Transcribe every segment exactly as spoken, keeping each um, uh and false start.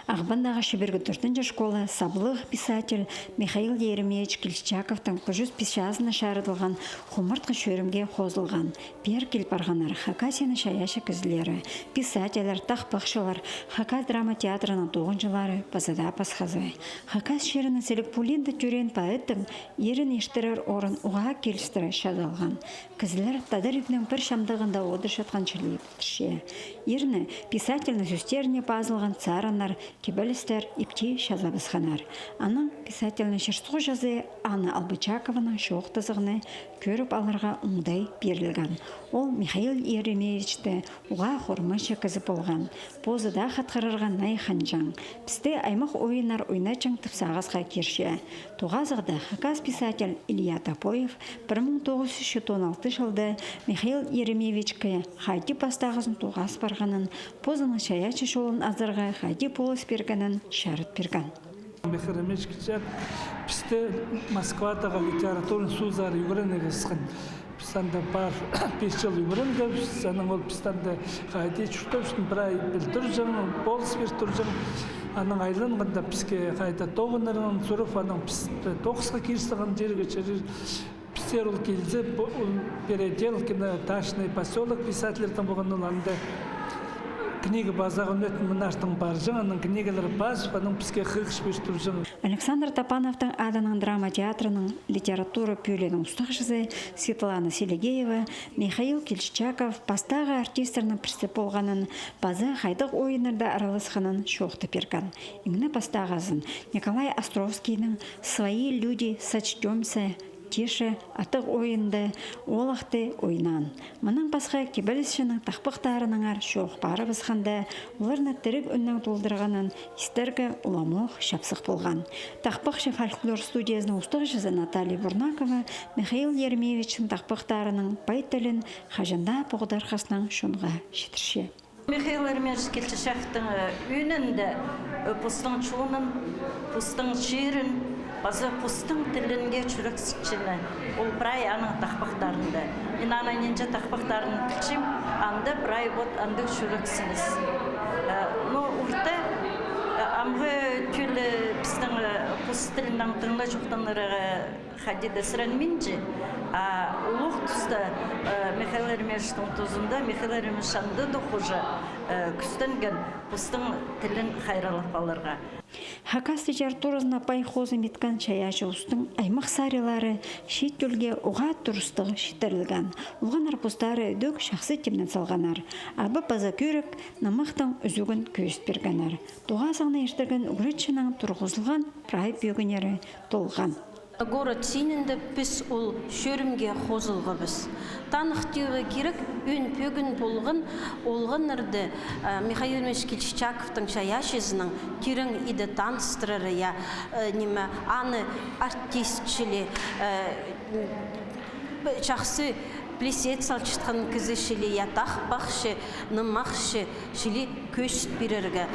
Ағбандағы чибіргі тӧртінҷі школа саблығ писатель Михаил Еремеевич Кильчичаковтың пір чӱс пис чазына чарыдылған хумартхы чӧрімге хозылған. Пеер кил парғаннар Хакасияның чайаачы кізілері, писательлер, тахпахчылар, Хакас драма театрының тоғынҷылары паза даа пасхазы. Хакас чирінің сіліг пулиинда тӧреен поэттің ирін иртірер орын уғаа килістіре чазалған. Кізілер тадар ибнің пір чамдағында одырчатхан чіли пілдірче. Ирні писательнің сӧстеріне пазылған сарыннар, кибелістер ипти чазабысханнар. Анаң писательнің чир-суғҷызы Анна Албычакованың чоохтазығны кӧріп аларға оңдай пирілген. Ол Михаил Еремеевичті уғаа хорманча кізі полған. Позы даа хатхырарға най хынҷаң. Пісті аймах ойыннар ойнатчаң тіп сағысха кирче. Тоғазығда хакас писатель Илья Топоев пір муң тоғыс чӱс читон алты чылда Михаил Еремеевичке хайди пастағызын тоғас парғанын, позының чайаачы чолын азарға хайди полыс пиргенін чарыт пирген. Михаил Еремеевич Кильчичаков пісті Москвадағы литературный суузар ӱгренерге ысхан. Піс анда пар пис чыл ӱгренгебіс, анаң ол пісті анда хайди чуртапчатхан прай піл турҷаң, полыс пир турҷаң. Анаң айланғанда піске хайда тоғынарға сурап, анаң піс тоғысха кирістірген чирге чарир. Пістер ол килзе, пу-, ол Переделкино, Дачный посёлок писательлердің полған, ол анда книга базарға ӱнетін мынартын парҷаң, анаң книгалар пазып, анаң піске хығырча пир турҷаң. Александр Топановтың адынаң драма театрының литература пӧлиинің устағҷызы Светлана Селигеева Михаил Кильчичаков пастағы артистернің пірсі полғанын, паза хайдағ ойыннарда араласханын чоохтап пирген. Иң не пастағызын Николай Островскийнің «Свои люди, сочтёмся, тише» аттығ ойында олахты ойнаан. Мынаң пасха кибелісчінің тахпахтарынаңар чоох парыбысханда, оларны тіріг ӱннең толдырғанын истерге уламох чапсых полған. Тахпахчы фольклор студиязының устағҷызы Наталья Бурнакова Михаил Еремеевичтің тахпахтарының пай тілін хаҷан даа поғдархазынаң чонға читірче. Михаил Еремеевич Кильчичаковтың, э, ӧӧнінде, э, постың чонын, постың чирін, паза постың тілінге чӱрексітчені. Ол прай аның тахпахтарында. Мин аның нинҷе тахпахтарын пілчем, анда прай вот андағ чӱрексініс. Э, но орта, э, амғы тӧлі пістің, э, пос тілінең тыңнаҷыхтанарға хайди даа сіренминче, а улуғ туста, э, Михаил Еремеевичтің тузында Михаил Еремеевич анда даа хоза, э, кӱстенген постың тілін хайраллап аларға. Хакас литературазына пай хозым иткен чайаачы устың аймах сарилары чиит тӧлге уғаа турыстығ читірілген. Олғаннар постары ідӧк чахсы тимнен салғаннар. Аба паза кӧрік нымахтың ӱзӱгін кӧзіт пиргеннер. Тоғазығны иртірген ӱгретчінің турғызылған прай пӧгіннері толған. Город синінде піс ол чӧрімге хозылғабыс. Таныхтирға кирек, ӧӧн пӧгін полған олғаннарны, э, Михаил Еремеевич Кильчичаковтың чайаачызының тирең иди таныстырары, я, э, ниме, аны артист чіли, э, м, чахсы піліс салчатхан кізі чіли, я, тахпахчы, нымахчы чіли кӧзіт пирерге.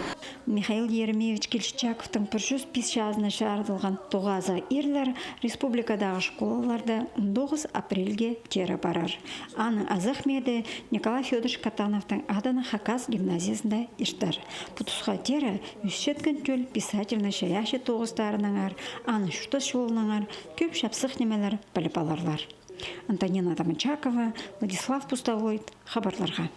Михаил Еремеевич Кильчичаковтың пір чӱс пис чазына чарыдылған тоғазығ ирлер республикадағы школаларда он тоғыс апрельге теере парар. Аның азахметі Николай Фёдорович Катановтың адынаң Хакас гимназиязында иртер. Пу тусха теере ӧсчеткен тӧл писательнің чайаачы тоғыстарынаңар, аның чуртас чолынаңар кӧп чапсых нимелер піліп аларлар. Антонина Домочакова, Владислав Пустовой, хабарларға.